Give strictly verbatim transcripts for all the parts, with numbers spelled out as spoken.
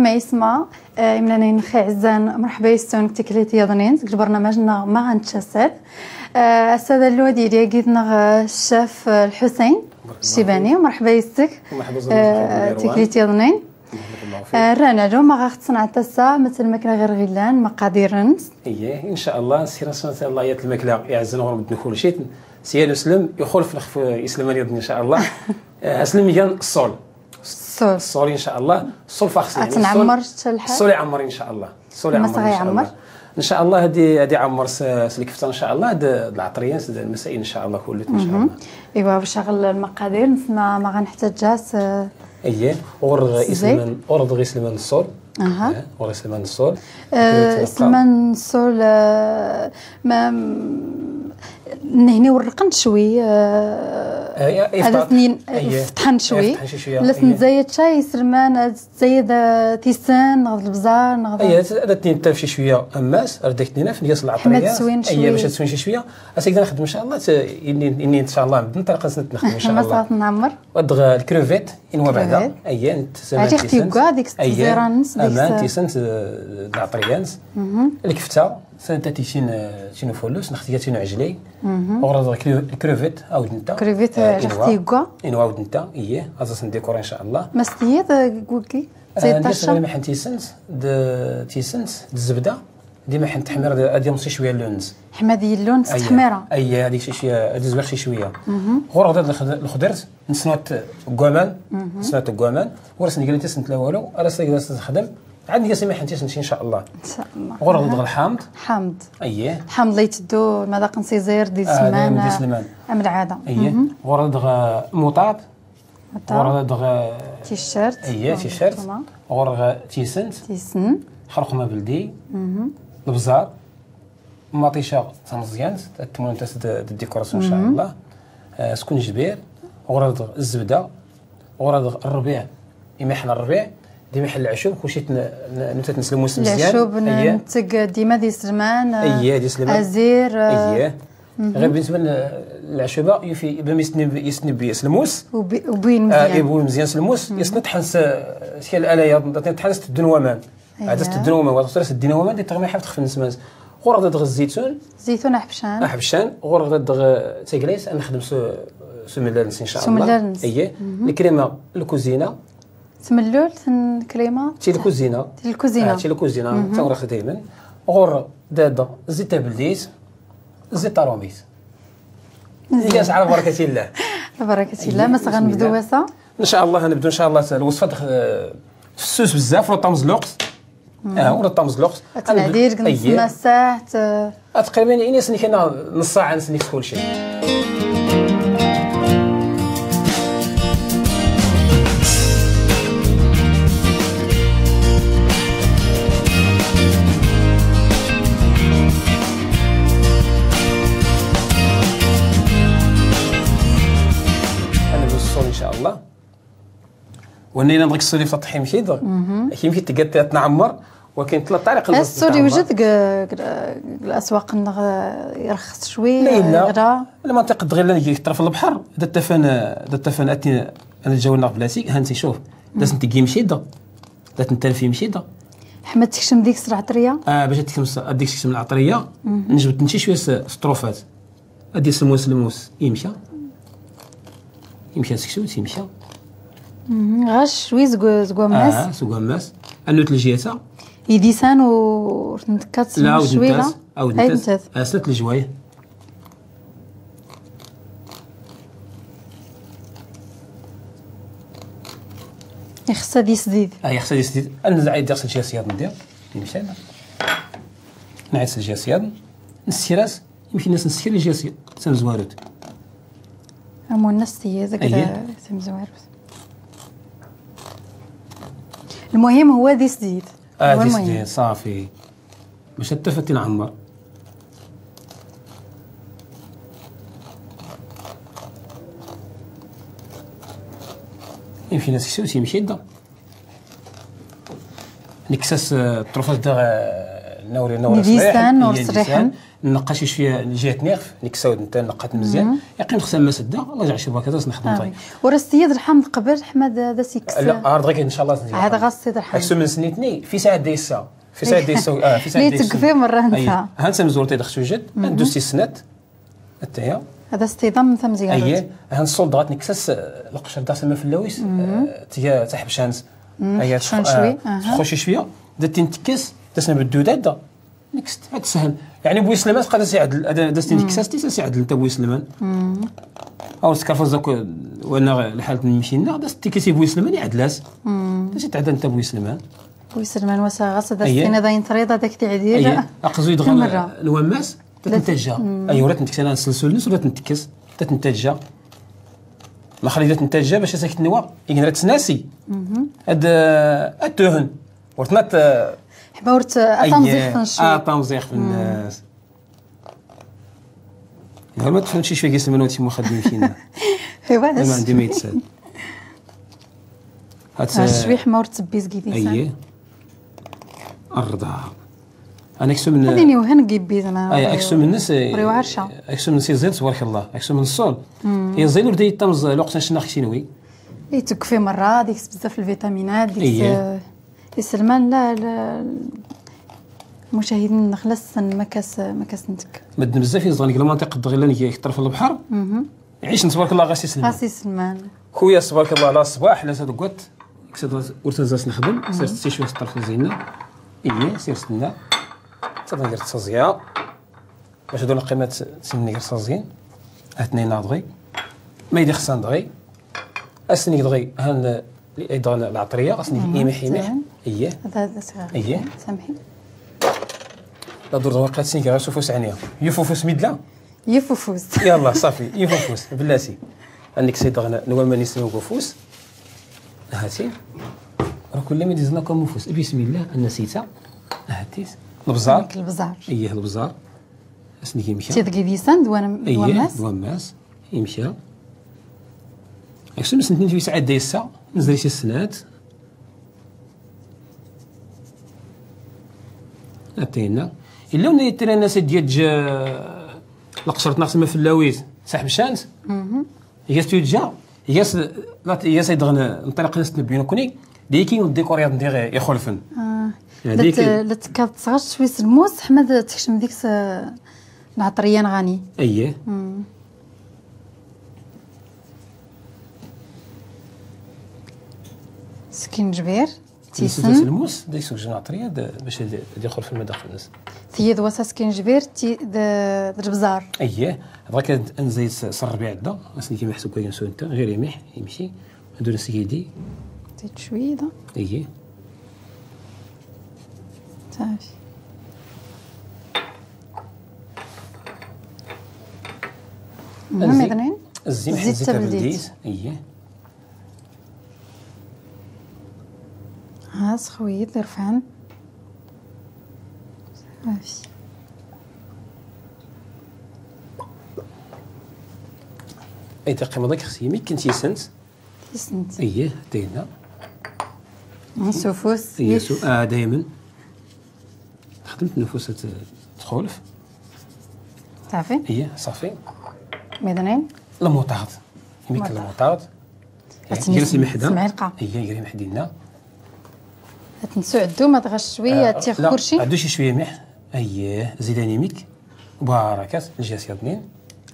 Maysma, eh, imnanay-nneɣ iɛzzan, mreḥba yes-wen deg tiklit yaḍnin deg lbernamaj-nneɣ ma ɣa nettasad. Eh, ass-a d allud yili yagi-d-nneɣ, eh, ccaf, eh, Lḥusayn Ccibani, mreḥba yes-k. Mreḥba ẓer, eh, mreḥba ẓer. Tiklit yaḍnin. Mreḥba ẓer. Eh, rran-alu ma ɣa ɣ-tsennɛeḍ ass-a, ma d talmakla ɣir ɣ-illan, maqadir-ns. Iyyah, in ca Allah, nessira s-, Allah yat lmakla iɛzzan ɣur medden kulci, s yan uslem, ixulef lxef islman yaḍnin in ca Allah. Eh, aslem igan ṣṣul. Ṣṣul. Ṣṣul in ca Allah, ṣṣul faxsin. Ad tnɛemmer lḥal? Ṣṣul iɛemmer in ca Allah. Ṣṣul iɛemmer in ca Allah. In ca Allah ad i-, ad iɛemmer s, s lkefta in ca Allah, d, d lɛeṭriyat, d lmasail in ca Allah kullut in ca Allah. Iwa, bac aɣel lmaqadir, nesma ma ɣa neḥtaǧ-as, eh, Iyyah, ɣur-ɣ iselman, ɣur-ɣ iselman n ṣṣul. Aha. Eh, ɣur-ɣ iselman n ṣṣul. Eh, iselman n ṣṣul, eh, ma, nehni werrqen cwi, eh, ad tnin, eh, fetḥen cwi. Fetḥen cwi, iyyah. Lasn zayed ca iselman, ad zayed, eh, tissen, neɣ d lbẓar, neɣ d... Iyyah, ad tnin taf cwi ammas, ar dak tnin af, ngas lɛeṭriyat. Ḥma ad swin cwi. Iyyah, bac ad swin cwi. Asik da nxeddem in ca Allah, t-, inni, inni in ca Allah, medden ṭariqa-nsen ad nxeddem in ca Allah. Ma s-ɣa tnɛemmer? Ɣur-ɣ lkrevit, inwa beɛda. Krevit. Iyyah, ntsama tisent. Dik tẓiran-ns, aman, tisent, eh, d lɛeṭriyat-ns. Lkefta, santa tisin, eh, tin ufullus, neɣ tga tin uɛejli. Ɣur-ɣ kre-, lkrevit, awd nta. Krevit, eh, inwa. Inwa awd nta, iyyah, ad as-ndikuri in ca Allah. Ma s-tgid, eh, deg wagi? Eh, ntsama tisent, d, tisent, d zzebda. Dima ḥen tḥmir ad, ad yemṣi cwiya llun-ns. Ḥma ad yellun s tḥmira. Ayya, ad yecci cwiya, ad yezwiɣ cci cwiya. Ɣur-ɣ da lxd-, lxdirt, nsnat deg waman, nsnat deg waman, ur as-ngi tisent la walu, ar as-tagi ad as-nxdem, ɛad ngi as-imaḥen tisent in ca Allah. In ca Allah. Ɣur-ɣ da lḥamḍ. Ḥamḍ. Ayya. Ḥamḍ la iteddu, ma d aqensiẓir, d iselman, d iselman, am lɛada. Ayya. Ɣur-ɣ da muṭaṭ. Ɣur-ɣ da, eh, ticcert. Ayya, ticcert. Ɣur-ɣ tisent. Tisent. Xerqum abeldi. Lbẓar. Maṭica tameẓyant, ad tmulmt as d, d décoration in ca Allah. Eh, skunjbir. Ɣur-ɣ zzebda. Ɣur-ɣ rrbiɛ. Imaḥen rrbiɛ. D imaḥen lɛecub, kulci t-, n-, n-, neslmus mzyan. Lɛecub n-, ayya. Netteg dima d iselman, eh, ayya, d iselman. Azir, eh, ayya. Ɣir binisba n lɛecuba, yufi, bam yesnib, yesnib s lmus. Ubi-, ubi mzyan. Ah, ubi mzyan s lmus, yesnitḥan s, s kra n lala yaḍn, titḥan s teddun waman. Ayya. Ɛad as teddun waman, wa tura s ddin waman, di tɣmiḥa txef n sman. Ɣur-ɣ da dɣ zzitun. Zzitun aḥebcan. Aḥebcan, ɣur-ɣ da dɣ taglayt, ad nexdem s, s umellal-ns, in ca Allah. S umellal-ns. Ayya. Lkrima, lkuzina. Tmellult n lkrima? Ti lkuzina. Ti lkuzina. Ah, ti lkuzina. Tawraɣt dayman. Ɣur-ɣ da dɣ zzit tabellit, zzit tarumit. Mzyan. Iyyas ɛla barakatillah. Barakatillah. Ayya, ma s-ɣa nebdu ass-a? In ca Allah, ad nebdu in ca Allah, lwesfa, eh, fessus bzzaf, ur ṭṭamẓ lweqt. Ah, ur ṭṭamẓ lweqt. Ad tnɛdil, ad ned-, ayya. Nesmasaḥ, eh, Ad tqribin ini-as-nni kan nṣ saɛa-ns-nni s kulci. Ad nebdu s ṣṣul in ca Allah. Wanna ilan dɣik ṣṣul iftaḥ imki-d, imki tga tnɛemmer, wakin tella ṭṭariq. Ṣṣul iwjed deg, deg, deg laswaq-nneɣ, irxes cwi, la, yella. Iɣla. Lmanṭiq dɣi llan deg ṭṭraf lbeḥr, da ttafan, da ttafan atin, ad ǧawin-aɣ blasik, hanti cuf. Da sen-tgi imki-d, da ten-tanef imki-d. Ḥma ad tekcem deg-s lɛeṭriya? Ah, bac ad tekcem s-, ad deg-s tekcem lɛeṭriya, nejbed-ten cwi s, s ṭṭrufat. Ad islmus lmus imka. Imka seksu, imka. Ɣas cwi seg, seg wammas. Ah, seg wammas. Annut lǧiyat-a. Idisan ur ten-tekkat cwi la? Awd ntas, awd ntas. Asnat lǧway. Ixṣṣ ad isdid. Ah, ixṣṣ ad isdid. Ad nzɛid dɣ s lǧiyat yaḍn di. Imkan. Nɛid s lǧiyat yaḍn. Nsiras. Imkin-as nsekr i jis tamezwarut. Amunna s tiyya, deg tamezwarut. Lmuhim, huwa d isdid. Ah, d isdid, ṣafi. Bac ad tafat i nɛemmer. Imkin-as seksu, imkin-as da. Nekkes-as, eh, ṭṭrufat daɣ, eh, نوري نوري نيفيسان، صريحن. نور نيفيسان. صريحن. نقش شوية جهة نيغف، نكساود نتا نقات مزيان. يقين خصها ما سدة، الله يجعل شي بركة، تاس نخدم. آمين. طيب. ورا السيد رحم القبر، حمد هذا سيكس. لا، عرض غير إن شاء الله زين. هذا غا السيد رحم. حسو من سنيتني، في ساعة دايسا. في ساعة دايسا، آه، في ساعة لي دايسا. تكفي مرة أنت. أيوة. هانت مزورتي داخل سوجد، ندوز تيسنات. أتايا. هذا اصطدام ثم زيارات. أيه. هان الصول ضغط نكسس، آه، لقشر داس ما في اللويس، آه، تيا تحب شانس. أيه، تخ-، شوي، آه، أها. تخشي شوية، درتي نتكس، داسنا بالدودة دا. نكست، هاد سهل. يعني بوي سليمان قد سي عدل، هذا داس نكسس تي سي عدل، انت بوي سليمان. أو سكافو زاك، وانا الحالة نمشي لنا، داس تيكيسي بوي سليمان يعدلاس. داس يتعدل انت بوي سليمان. بوي سليمان واسا غاس داس أيه. سينا داين تريض هذاك تعديل. أيه. أقصد يدغل كل مرة. الوماس. تتنتجها. أيوة، ولا تنتكس، أنا نسلسل الناس ولا تنتكس. تتنتجها. ما خلي تتنتجها باش ساكت نوا. يقدر تسناسي. هاد، آه، التهن. ورتنا ت-، حبا ورت، آه، أييه. تمزيغ في النشوي. آه، تمزيغ في الناس. لا، ما تفهمش شي كيسمى نوتي مخدم فينا. إيوا، أنا ما عندي ما يتسال. هات، آه، شوي حمار تسبيز كيفيسان. أيه. الرضاعة. أنا أكسو من هذه نيوهن كيبي زعما. أي، أكسو من الناس، ريو عرشة. أكسو من الناس يزيد، تبارك الله. أكسو من الصول. يزيد وردي يتمز الوقت نشنا خشينوي. إي، تكفي مرة، ديك بزاف الفيتامينات، ديك أيه. س-، يسلمان، لا، لا، المشاهدين نخلص ما كاس، ما كاس نتك. مدن بزاف يزغن، قبل ما ننطق الدغيلة نجي طرف البحر. عيش، تبارك الله، غاسي سلمان. غاسي سلمان. خويا، تبارك الله، على الصباح، لا زاد قوت. كسد ورتزاس نخدم، سير تسي شوية الطرف زينا. إيه، سير ستنا. تنقر تصزيا. باش هادو القيمات تنقر صزين. هاتني ناضغي. ما يدي خصان دغي. أسني دغي، هان، إيه، دغي العطرية، أسني إيمح، إيمح. إيه. هذا، هذا صغير. إيه. سامحي. لا دور دغي قاتسني غير سوفوس عنيا. يفوفوس ميدلا. يفوفوس. يلا، صافي، يفوفوس، بلاتي. عندك سيد غنا، نوا ماني سنو قفوس. هاتي. راه كل ما يديزنا كم مفوس. بسم الله، أنا نسيتها. هاتيس. البزار. عندك البزار. إيه، البزار. أسني كي مشى. تيدقي ديسان، دوان، إيه، دوان ماس. دوان ماس. يمشى. أكسو مسنتين في ساعة دايسة. نزري شي السنات. أتينا. إلا وني ترى الناس ديال جا لقصرت ناس ما في اللاويز. صاحب الشانس. ياس تيجا. ياس، لا ت-، ياس يدغن نطلق ناس نبيون كوني. ديكي والديكور يا ندير يخلفن. آه. يعني لت-، ديكي. لت كتصغر شوي سلموس، حمد تكشم ديك س-، العطرية نغاني. أيه. سكينجبير. تيسن. الموس دا يسوق جناطرية دا باش يدي-، يدخل في المداخل الناس. ثيد وسا سكينجبير تي د-، د البزار. أيه، بغا كان نزيد س-، سر ربيع دا، أصلي كيما يحسب كاين سو أنت، غير يميح، يمشي، هادو نسيدي. زيد شوية دا. أيه. صافي. المهم الزيت. إذن الزيت زيت تبلديت. تبلديت. أيه. ها سخويت رفعن. صافي. اي دقيقة، ما داك خص يميك كنت يسنت. يسنت. ايه، دينا. سوفوس. ايه، سو-، آه، دايمًا. خدمت نفوسة تخولف. صافي؟ ايه، صافي. ميدانين؟ الموطارد. يميك الموطارد. إيه، جلسي محدة. معلقة. إيه، جري محدينا. تنسو عدو ما تغش شوية، آه، تيخ لا، كلشي. عدو شي شوية ملح. أيه، زيداني ميك. باركات، الجاس يا بنين.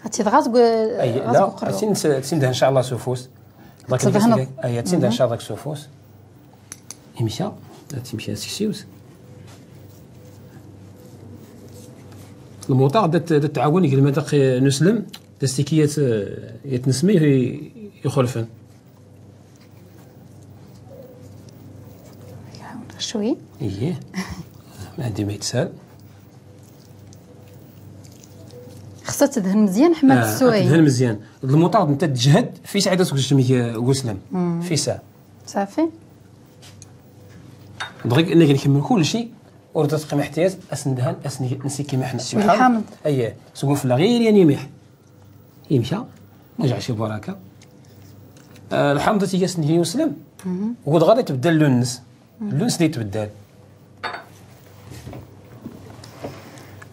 هاتي دغا تقو-، أيه، غا لا، تقو قرو. هاتي نس-، تسين ده إن شاء الله سوفوس. داك تدهن. الجاس، أيه، تسين ده إن شاء الله سوفوس. يمشى، تمشى سكسيوس. الموطار دات، دات تعاون يقول ما داك نسلم، دات سكيات يتنسمي يخلفن. شوي. إيه. ما عندي ما يتسال. خصها تدهن مزيان حماية آه، السوايع. تدهن مزيان. الموطار انت تجهد في ساعة تسوق الجمية غسلم. في ساعة. صافي. دغيا انك نكمل كلشي، ورد تقيم احتياج، اسندهن، اسن-، نسي كيما حنا. شوي الحامض. اييه، سقوف لا غير يعني ملح. يمشى، ما جا شي بركة. آه، الحامض تيجي اسن هي وسلم. وغد غادي تبدل اللونس. اللونس دي تبدل.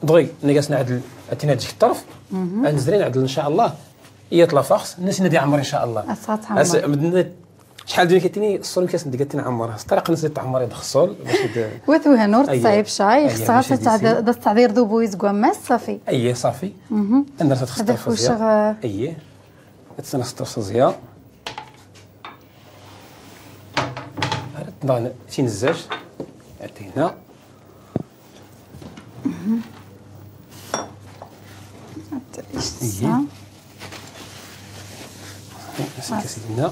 دغي نقص نعدل، اتينا تجيك الطرف. انزلي نعدل ان شاء الله. هي تلافاخس الناس ندي عمر ان شاء الله. أصغر عمر. أس-، مدن-، شحال ديال كتيني الصور كاس ندي كتين عمر طريق نسيت عمر يدخل الصول باش يد-، وثوها نور أيه. تصعيب شاي، أيه، خصها باش يديسي. تتعذر، تتعذر ذو بويز كوا ماس صافي. أيه، صافي. مهم. عندنا تدخل هذا الطرف خوش زياد. غ- أيه. تسنى الطرف زياد. عرفت نضع تين الزاج. عطينا. إيه. سيدنا.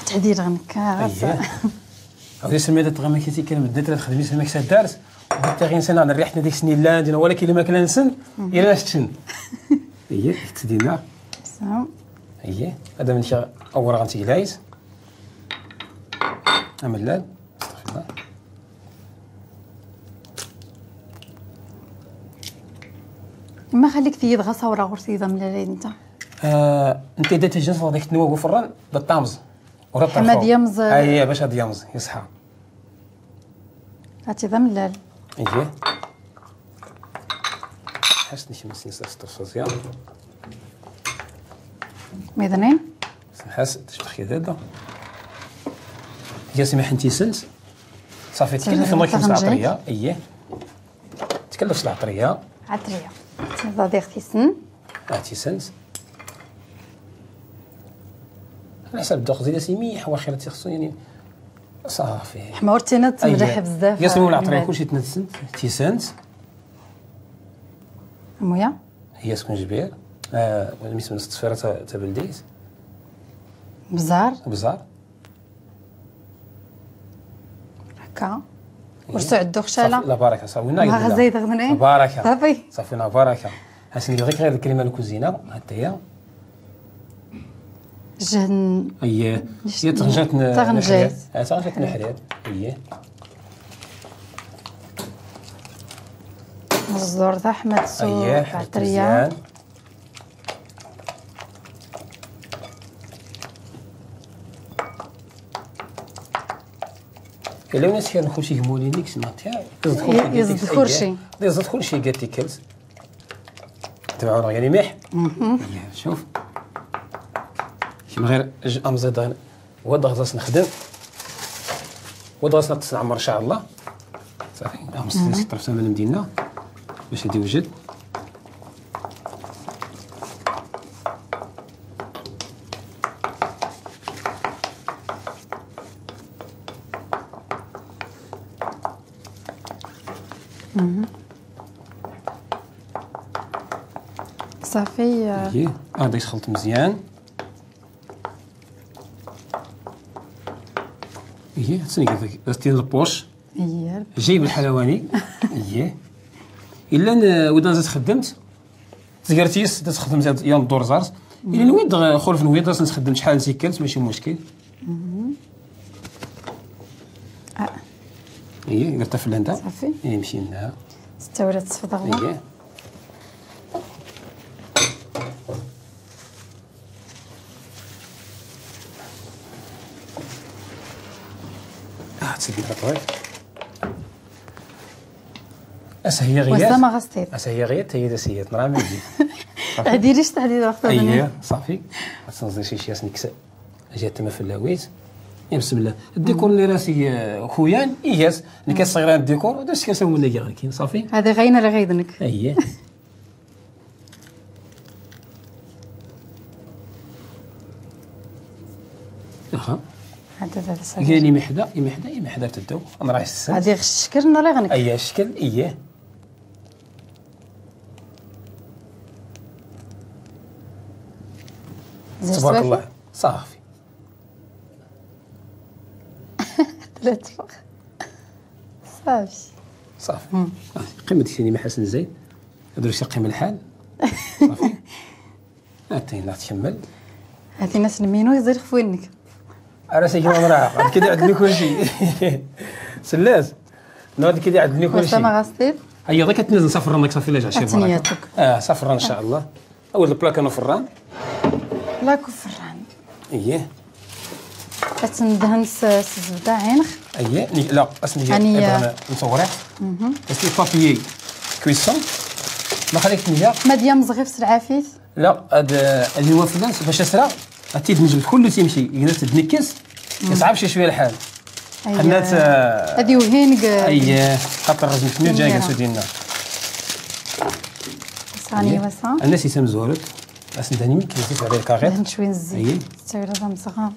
تهدير غنكا. إيه. عاودي سميت تغمى كيتي كان بدات تخدمي سميك سدارت. وقلت غير نسال عن الريحه ديك سنين لا عندنا ولا كاين ما كان نسن. إلا شتشن. إيه، تدينا. إيه، هذا من شا أول غنتي جلايز. أملال. ما خليك تيض غا صورة غير تيضا من الليل انت. آه، انت اذا تجنس غاديك تنوى غو فران بالطامز. ورا حماد الطرفة. يمز. اييه، باش هاد يمز يصحى. هاتي ضا من الليل. اييه. حسني شي مسني ساس الطرفة زيان. ميدنين. سنحاس تشبخ كذا دا. جاسي ما حنتي سنس. صافي، تكلف تغنجاي. نوك نص العطرية. اييه. تكلف العطرية. عطرية. تفضل دير تيسن. اه، تيسنس. على حسب الذوق ديال سي ميح، واخا تيخصو يعني. صافي. حمورتينا تملح أييه. بزاف، ياسمين آه، والعطرية من بعد. كلشي تنسنت، تيسنس. مويا؟ هي سكون جبير. آه، ولا ميسمن التصفيرة تا، تا بلديس. بزار؟ بزار. هكا. إيه. ورسو عندو خشالة. صافي، لا بركة، صافي. وينا ما يدير. غزيد غدني. بركة. صافي. صافي، لا بركة. هاسي غير، غير الكلمة الكوزينة، حتى هي. جهن. اييه. هي تغنجات ن-، تغنجات. نحرير. آه، تغنجات نحرير. اييه. الزور تاع أحمد سو اييه، تاع حرير تريان. مزيان. إلا وناس كان خوشي يهموني ديك سمعتها. يزد خوشي يزد ديك خوشي. أييه. يزد خوشي قالت لي كلت. تبعوا راه يعني مليح. مهم. إيه، شوف. شي من غير ج-، أمزيض غن-، هو دغزة نخدم. هو دغزة نتصنع عمر إن شاء الله. صافي، نعم، مهم. سترفت من المدينة باش يدي وجد. مهم. صافي، آه. إيه، هذا يتخلط مزيان. إيه، تسني كيف، تستين البوش. إيه. جايب الحلواني. إيه. إلا ن-، ودا نزيد خدمت، تزقرتيس، تخدم زياد يوم الدور زارت. إلا نويد، خلف نويد، راس نخدم شحال نسيكلت، ماشي مشكل. مهم. آه. إيه، قلت في اللندة. صافي. إيه، مشي لنا. ستة ولا تصفى ضغمة. إيه. آه، تسد لها طويل. أسهي غيات. وسام غاستيت. أسهي غيات، هي دا سيات، نرى من جديد. هادي ليش تحديد وقت هذا؟ أييه، صافي. أصلا زي شي شي أسنكسر. جات تما في اللاويت. يا بسم الله. الديكور اللي راسي، آه، خويا، إياس. نكاس صغيرة الديكور، ودرت كاس ولا كاع كاين، صافي. هذا غينا راه غيدنك. أييه. أها. هذا، هذا صافي. كاين يمحدا، يمحدا، يمحدا تدو. أنا راه السن. هذه الشكل نرى غنك. أييه، الشكل، إيه. زين تبارك صافي؟ الله. صافي. لا تفخ. صافي. صافي. مم. آه، قيمة ديك سينما حسن زين. هادو شي قيمة الحال. صافي. هاتي لا تكمل. هاتي ناس المينو يزيد في وينك. أنا سيكون أمرها. بعد كده عندي كل شيء. سلاس. نو، هادي كده عندي كل شيء. ما غاستيت؟ أيوة، ضيك تنزل صفر، راك صافي، لا جا شي بركة. أتنياتك. آه، صفر إن شاء الله. أول بلاكة نفران. لا كفران. إيه. أتندهن س-، سزبدة عينخ. إيه، ني-، لا، أسمي يعني إبرة نصوري. مهم. أسمي بابيي. كويسون. ما خليك تنيا. ما ديال مزغيف سلعافيت. لا، هاد، هاد هو فلانس باش اسرع. هاد تيد نجبد كله تيمشي، يقدر تدنكس. يصعب شي شويه الحال. خلات، آه، هادي وهين ق- اي، خاطر رزمت مير جاي قاسو ديالنا. صاني وسا. الناس يسمزورت. اسنداني ميك يزيد عليه الكاغيط. دهن شويه الزيت. اي. تسوي لها مصغر.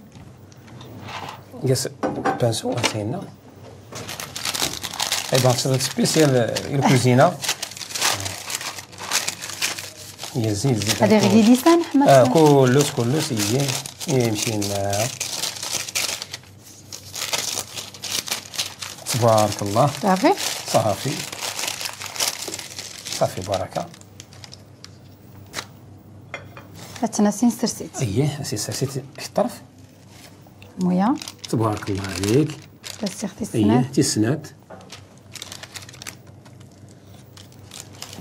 يس، بانسو، هاتينا. اي بان، سي سبيسيال الكوزينه. يزيد، يزيد. هذه غير لسان، احمد. اه، كلش، كلش، اي. يمشي لنا. تبارك الله. صافي؟ صافي. صافي، بركة. هاتنا سين سرسيت. اييه، سين سرسيت في الطرف. مويا. تبارك الله عليك. بس اختي اييه، السنات. تي السنات.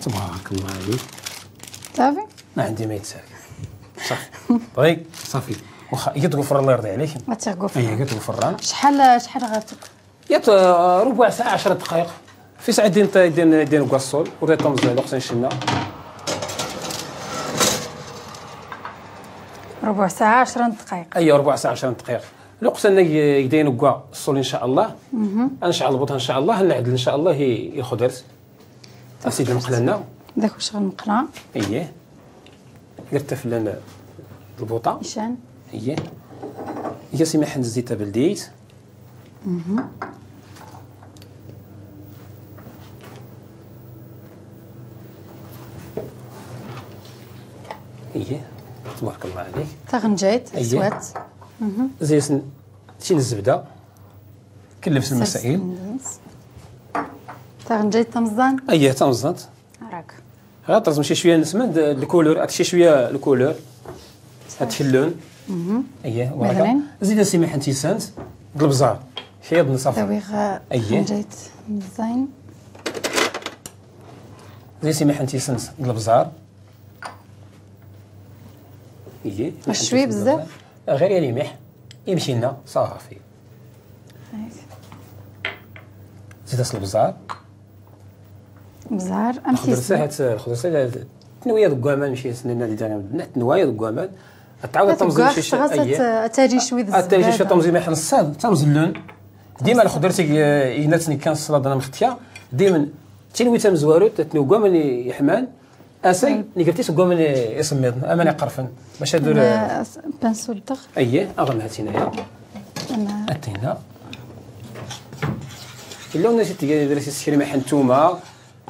تبارك الله عليك. صافي؟ ما عندي ما يتسال. صافي. طيب، صافي. واخا، يطلقوا فران الله يرضي عليك. ما تيغقوا فران. اييه، يطلقوا فران. شحال، شحال غاتوك؟ يط-، آه، ربع ساعة، عشر دقايق. في ساعة دين ط-، دين، دين كواسول، وريتهم زي الوقت نشنا. ربع ساعة، عشر دقايق. اييه، ربع ساعة، عشر دقايق. الوقت انا ي-، يدين كوا الصول ان شاء الله. نشعل البوطة ان شاء الله، نعدل ان شاء الله ي-، الخضرت. اسيدي المقلة لنا. داك واش غنقلع؟ اييه. درت فلان البوطة. عشان؟ اييه. هي سي ملح الزيت بلديت. اييه. تبارك الله عليك. تغنجيت، اييه. سوات. زي سن-، شين الزبدة. كل نفس المسائل. تغنجيت تمزان؟ اييه، تمزانت. راك. غير ترسم شي شويه نسمه د-، الكولور، هاد شي شويه الكولور. هاد اللون. اييه، وهكا. زيد سي ملح انت سانت. د البزار. حيض نصافي. داوي غا-، اييه. خنجيت مزين. زيد سي ملح انت سانت. د البزار. اييه. شوي بزاف؟ غير يعني ملح. يمشي لنا، صافي. هاك. زيد اس البزار. بزار، أم الخضر تيسمى؟ ساهت، الخضر ساهت، تنوية دكوامان، ماشي سنينا دي داغي، تنوية دكوامان. تعاود تمزي شي شي، أييه. تاجي شوي الزبادة. تاجي شوي تمزي ملح نص ساعة، تمزي اللون. ديما الخضر تيجي، يناتني كان الصلاة دنا مختيا، ديما تنوي تمزوارو، تنوي كوامان يحمان، أسي، نقرتي سقوا من يسميض، أما نقرفن. باش هادو ال- أنا س-، بانسو الدغ. أيه، أغم هاتينا يا. أنا هاتينا. إلا ونسيت تقدري تسكري مع حنتومة،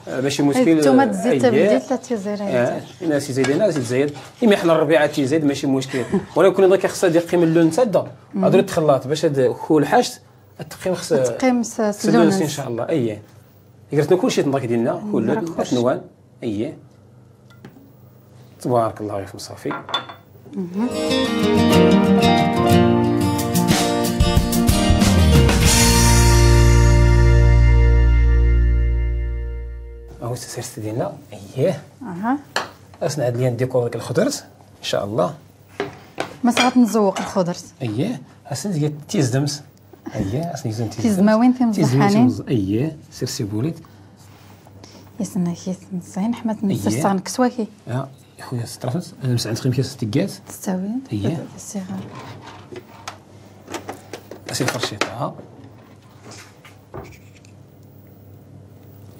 آه، ماشي مشكل. التومة تزيد أيه. تبديل، لا تزيد. آه، الناس يزيد، الناس يزيد. إما حنا الربيعة تيزيد، ماشي مشكل. ولكن إذا كيخصها ديال قيم اللون تاع الدغ، هضري تخلط باش هاد كل حاجة تقيم خص-، تقيم س-، سلونس. سلونس إن شاء الله. أيه. قلت لكم كلشي تنضاك ديالنا، كل نوان. أيه. تبارك الله عليكم، صافي. هاو السيرس ديالنا، أيه. أها. أسنى هاد ليا نديكور داك الخضرت، إن شاء الله. ما ساعات نزوق الخضرت. أيه. أسنى ديال تيزدمس. أيه، أسنى يزن تيزدمس. تيزدماوين تيمزحانين. تيزدماوين تيمزحانين. أيه، سيرسي بوليت. يسنى كيس نزين، حمد نسرسان كسواكي. يا، يا خويا، سترافس، أنا مسعد خيم كيس تقاس. تستاوي. أيه. الصغار. أسي الفرشيطة، ها.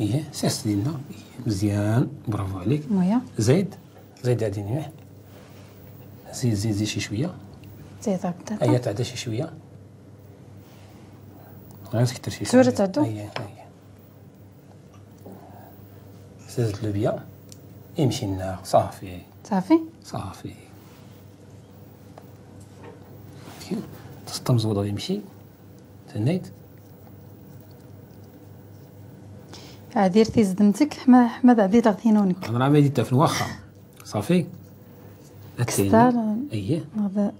أيه، سيرس ديالنا. أيه، مزيان، برافو عليك. مويا. زيد، زيد هادي نيح. زيد، زيد، زيد شي شوية. زيد هكذا. أيه، تعدى شي شوية. غير تكتر شي شوية. تعدو؟ أيه، أيه. زيد اللوبيا. يمشي لنا، صافي. صافي؟ صافي. تسطم زوضة يمشي. تنيت. عادي رتي زدمتك، حما-، حمد عادي تغثينونك. أنا راه ما يدي تافن واخا. صافي. أتينا. كستال. أيه. هذا.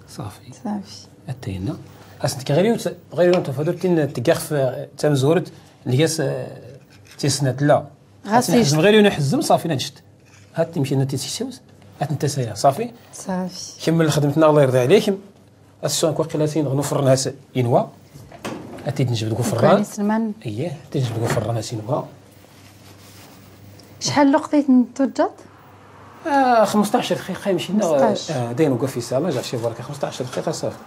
صافي. صافي. أتينا. أصلك غير يوت-، غير يوت فدرتين تقاخ في تمزورت، نقاس، آه، تيسنات لا. غاسي. أصلك حزم غير يوم يحزم صافي نجد. هات تمشي نتي تيسوس. هات انت سايا. صافي. صافي. كمل خدمتنا، الله يرضي عليكم. السونك واقيلا تينغنو فرن هاس ينوا. هاتي تنجبد كو فران. كويس المان. اييه، تنجبد كو فران هاس ينوا. شحال الوقت يتوجد؟ آه، خمسطاش دقيقة يمشي لنا. خمسطاش. آه، داين وقف في ساعة، ما جاش بركة، خمسطاش دقيقة صافي.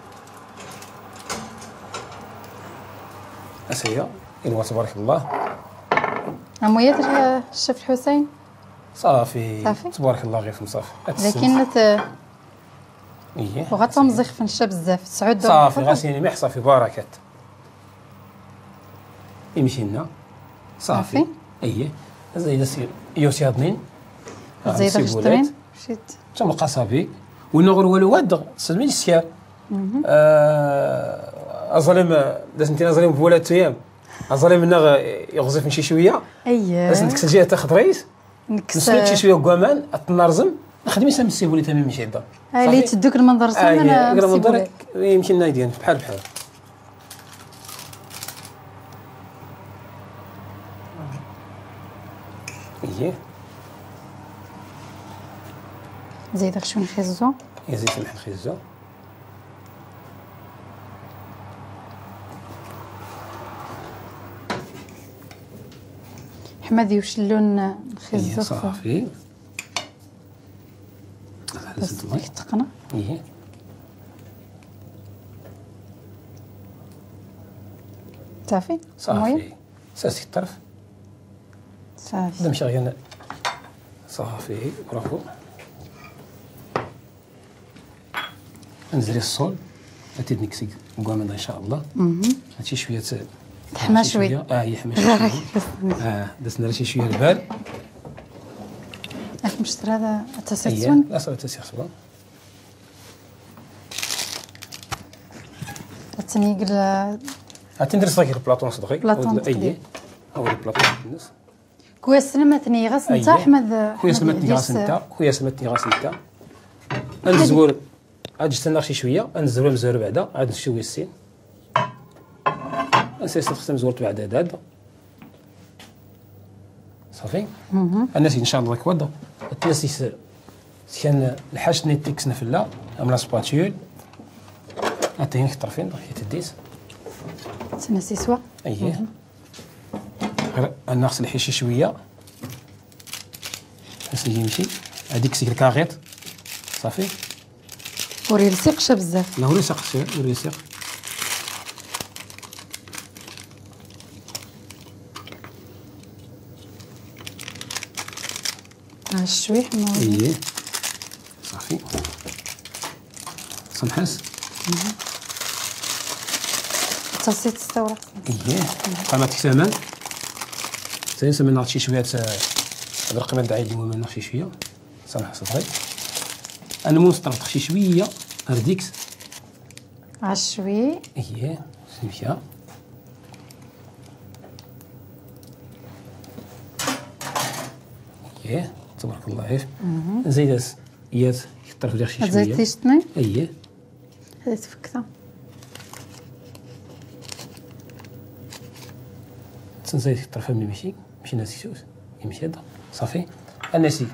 اسيا، إيوا تبارك الله. أموية الشيف الحسين؟ صافي. صافي؟ تبارك الله، غير صافي. لكن ت- إيه. وغتمزيخ في النشا بزاف، تسعود دور صافي، الحطب. غاسيني مليح، صافي، بركات. يمشي لنا. صافي. صافي. إيه. زايدة سي-، يوسي هاضنين. آه، زايدة سيبولات. غشطرين. مشيت. تم قصافي. ونغر ولو ود، سلمي السيار. آه، أظلم، داس انتي نظرين بولات أيام. أظلم نغ يغزف شي شوية. أيه. بس نتكسل جهة تاخد رئيس. نكس- نسميت شي شوية كوامان، أتنرزم، نخدم يسام السيبولي تمام مشي هدا. آه، اللي صافي؟ تدوك المنظر آه، سامي، إيه، أنا يقرا منظرك، يمشي لنا يدين، بحال بحال. إيه. زيد غشو نخزو. يا زيد سمح نخزو. حماد يوشلون نخزو. إيه، صافي. بس تقنا. إيه. صافي؟ صافي. المهم. ساسي الطرف. صافي. هذا مشي غير. صافي، برافو. نزري الصول. هاتي نكسي كوامن إن شاء الله. هاتي شوية ت-، تحمى شوي. آه، يحمى شوية. آه، دسنا شي شوية البال. راك مشتري هذا التسيسون؟ لا، صافي، التسيسون. التنيق ال- هاتي ندير صغير بلاطون صدقي. بلاطون أول، صدقي. أول بلاطون في النص. كويس سلمتني غاس انت، أحمد، كويس سلمتني غاس انت، كويس سلمتني غاس انت. نزور، عاد نستنى شي شوية، نزور مزور بعدا، عاد نشوي السين. نسيت نخدم زورت بعدا هذا. صافي. الناس ان شاء الله كواد. الناس يس-، كان الحاج نيتيكس نفلا، عمل سباتول. هاتي هنا طرفين، هي تديس. تنسي سوا. اييه. غير انا خصني نحيشي شويه. خصني يمشي. هذيك سيك الكاغيط. صافي. وري لصيق شا بزاف. لا، وري لصيق، وري لصيق. ها الشويح ما هو. اييه. صافي. سمحس. تصيت تستوى. اييه. قناة كتامان. ثاني سمينا شي شوية، آه، هاد الرقمة دعي اليوم منه شي شوية. سمح صدري. انا مسترد شي شوية. هرديكس. عشوي. اييه. سمحة. اييه. تبارك الله عليك. زيد اس-، ياس، كتر في داخل شي شوية. زيد تيشتني؟ اييه. هذه تفكتها. تنسى يتطرف مني ماشي، ماشي ناسي شوز. يمشي هذا. صافي. الناسي.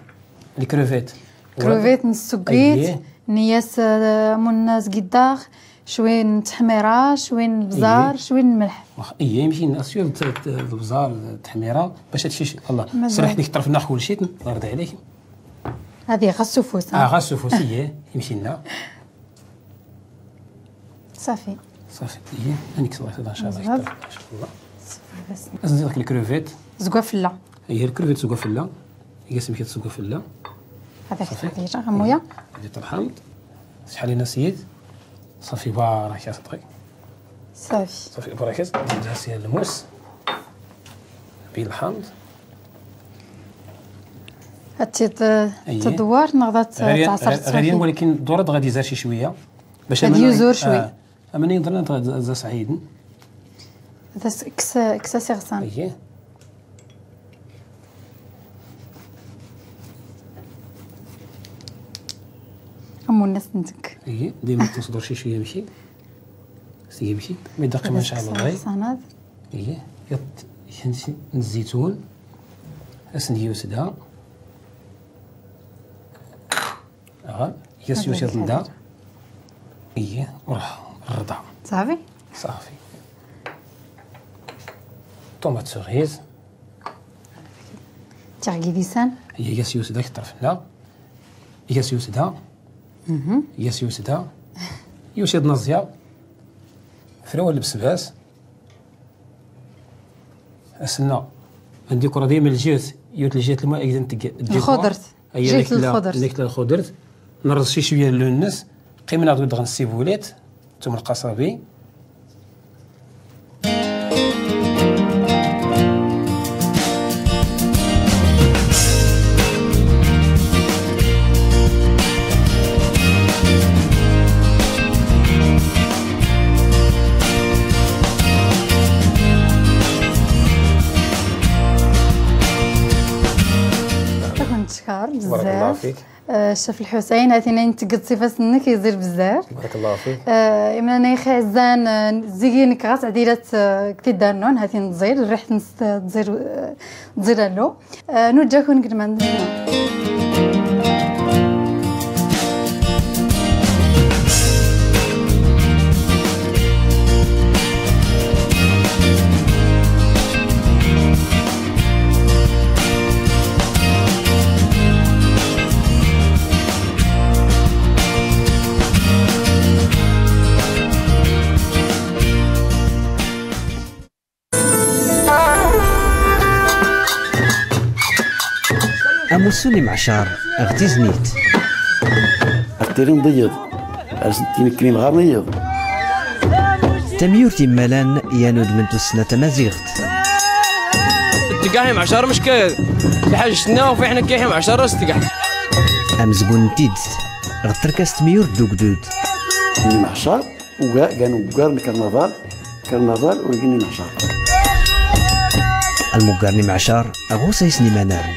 الكروفيت. كروفيت نسكيت، أيه. نياس، آه، مناس قداخ، شوين تحميرة، شوين بزار، أيه. شوين ملح. واخ-، أيه، يمشي ناس شوية ت-، ت-، البزار، التحميرة، باش هادشي ش-، والله. مزال. سرحتني كتر في النار خول شيت، الله يرضي عليك. هذه غا السفوس، ها؟ آه، غا السفوس، أيه، يمشي لنا. صافي. صافي، هي هانيك صافي، ان شاء الله، بالضبط. ان شاء الله. صافي، بس. نزيد لك الكروفيت. زكوة فلة. هي الكروفيت زكوة فلة. هي سميتها زكوة فلة. هذاك صافي. الخطيرة، غموية. هي ترحمت. شحال لينا سيد. صافي، بارك يا صدقي. صافي. صافي، بارك. ندير سيها الموس. بالحمض. هاتي ت-، أيه. تدوار نغضت غريان، تعصر غ-، غريان، ولكن الدورة غادي يزار شي شوية. باش غادي أماني، يزور شوي. آه. أماني نظن أنت غاد ز-، سعيد. هذا س-، كس-، كسا سي غسان. أيه. أمو الناس نتك. أيه، ديما تصدر شي شوية ماشي. سي ماشي. ما يدقش ما شاء الله، هذا غاي. صناد. أيه، يط-، ينسي الزيتون. أسن يوسدها. أها، يس هذا يوسد اللي دا. حاضر. إيه، وروح الرضا. صافي؟ صافي. طوماط سوريز. Tiɣgidisan. Iga s-yusda k-ṭṭerf-nneɣ. Iga s-yusda. Mhm. Iga s-yusda. Yusi-d Naẓya. Frawal lbesbas. Asna. Ndikura dima lǧirt, yut lǧirt lma igdan tg-, lxudrt. Aya lǧirt lxudrt. Nek la lxudrt. Nrẓ cwiya lun-nnes. Qqimen-aɣ-d wid dɣen ssibulat. Tum lqaṣabi. Ad ken-neckeṛ بزاف. بارك الله فيك. آه، الشيف الحسين، هاتينا نتقد صفات انك يزير بزاف. بارك الله فيك. آه، إما أنا يخي عزان، آه، زينك غاس عديلة، آه، كتير دانون، هاتين تزير، ريحة نس-، تزير، آه، تزير له. آه، نرجعكم قدمان. Amussu n imɛcar ɣ tiznit. Ad tili nḍiyyed. Ad s-d-tini nekkni nɣar nḍiyyed. Tamyurt immalan i yan udem n tussna tamaziɣt. Tgaḥ imɛcar mckad. Lḥaǧ s-nna ufiḥ nekk imɛcar s-tgaḥ. Amezgun n tidet ɣ trkas n tmyurt d ugdud. Imɛcar. Ugar, gan ugar n karnaval, karnaval ur gin imɛcar. Almuggar n imɛcar, ɣ usayes n imanan.